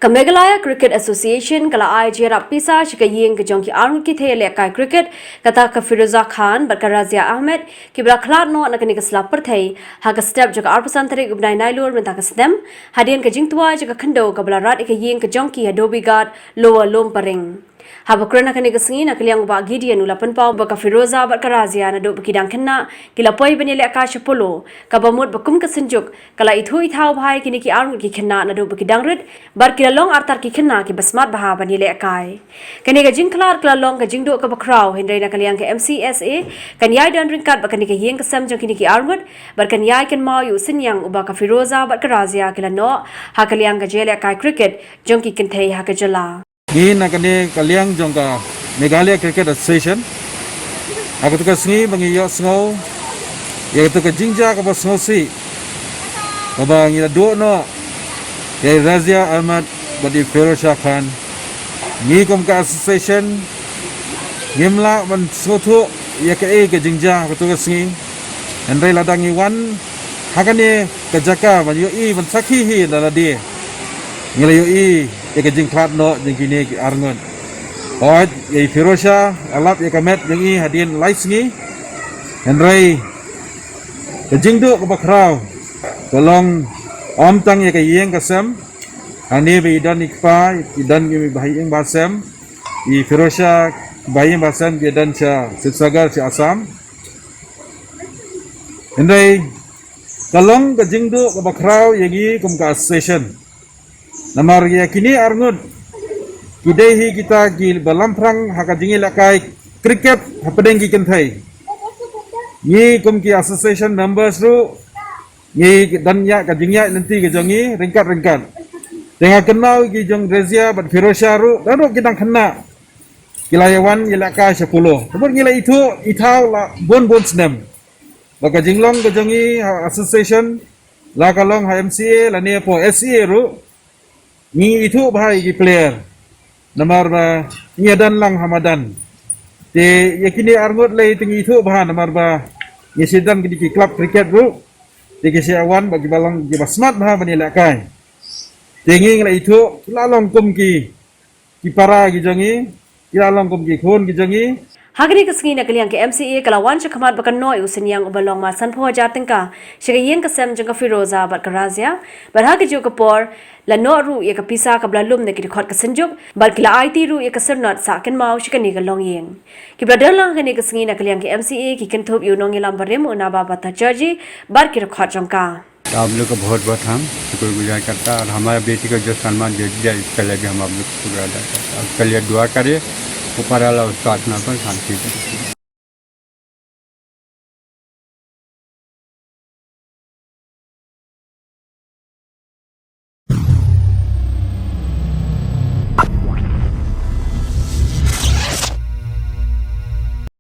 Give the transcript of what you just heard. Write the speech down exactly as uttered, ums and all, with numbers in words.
Ka Meghalaya Cricket Association ka la ai jingïarap pisa sha ka ïing ka jong ki arngut ki thei ïalehkai cricket, kata ka Firoza Khan bad ka Razia Ahmed, kiba la khlad noh na kane ka sla pyrthei ha ka step jong ka arphew san tarik u bnai Nailur mynta ka snem, hadien ka jingtwai jong ka khyndew kaba la rat ïa ka ïing ka jong ki ha Dhobighat, Lower Lumparing. Haba kren ha kane ka sngi na ka liang u Bah Gideon u la pynpaw ba ka Firoza bad ka Razia naduh ba ki dang khynnah ki la poi ban ïalehkai sha polo, kaba mut ba kum ka synjuk ka la ithuh ithaw bha ïa kine ki arngut ki khynnah naduh ba ki dang rit, bad ki la long artat ki khynnah kiba smat bha ban ïalehkai. Kane ka jingkhlad ka la long ka jingduh kaba khraw, hynrei na ka liang ka M C S A kan ïai don ryngkat bad kane ka ïing ka sem jong kine ki arngut, bad kan ïai kynmaw ïa u synñiang uba ka Firoza bad ka Razia ki la noh ha ka liang ka jingïalehkai cricket jong ki kynthei ha ka jylla. Ngi na kane ka liang jong ka Meghalaya Cricket Association, ha katu ka sngi ba ngi ïohsngew ïa katu ka jingjia kaba sngewsih, kaba ngi la duh noh ïa i Razia Ahmed bad i Firoza Khan. Ngi kum ka association ngim lah ban sngewthuh ïa kaei ka jingjia ha katu ka sngi. Hynrei lada ngi wan ha kane ka jaka ban ïohi, ban sakhi hi da lade, ngi la ïohi ïa ka jingkhlad noh jong kine ki arngut. Hooid, ïa i Firoza la lap ïa ka met jong i hadien lai sngi. Hynrei ka jingduh kaba khraw ka long ym tang ïa ka ïing ka sem, hangne ba i don i kpa, i don i bahaïing bahasem, i Firoza bahaïing bahasem ki don sha Sibsagar sha Assam. Hynrei ka long ka jingduh kaba khraw ïa ngi kum ka association. Namar ïa kine arngut ki dei hi kita kiba lamphrang ha ka jingïalehkai cricket hapdeng ki kynthei. Ngi kum ki association members ruh ngi don ïa ka jingïaid lynti ka jong ngi ryngkat ryngkat. Te nga kynmaw ki jong Razia bad Firoza ruh, naduh ki dang khynnah ki la ïa wan ïalehkai sha polo. Te bad ngi la ithuh ithaw la bun bun snem ba ka jinglong ka jong ngi ha association, la ka long ha M C A lane hapoh S C A ruh, ngi ithuh bha ïa ki player namar ba ngi ïadon lang ha madan. Te ïa kine arngut lei te ngi ithuh bha namar ba ngi shu don kine ki club cricket ruh, te ki shu wan ba kiba long kiba smat bha ban ïalehkai. Te ngi ngi la ithuh ki la long kum ki ki para ki jong ngi, ki la long kum ki khun ki jong ngi. Ha kane ka sngi na ka liang ka M C A ka la wan shakhmat ba kan noh ïa u synñiang uba long ma sanphew hajar tyngka sha ka ïing ka sem jong ka Firoza bad ka Razia, bad ha kajuh ka por la noh ruh ïa ka pisa kaba la lum na ki dkhot ka synjuk, bad ki la aiti ruh ïa ka syrnod sah kynmaw sha kane ka longïing. Kiba la don lang ha kane ka sngi na ka liang ka M C A ki kynthup ïa u nongïalam barim u Naba Bhattacharjee bad ki dkhot jong ka. आप लोग का बहुत बहुत हम शुक्रगुजार करता है और हमारा बेटी का जो सम्मान दे दिया, इसके लिए भी हम आप लोग को शुक्र अदा करता है। उसके लिए दुआ करिए, ऊपर वाला उसका आत्मा पर शांति दे।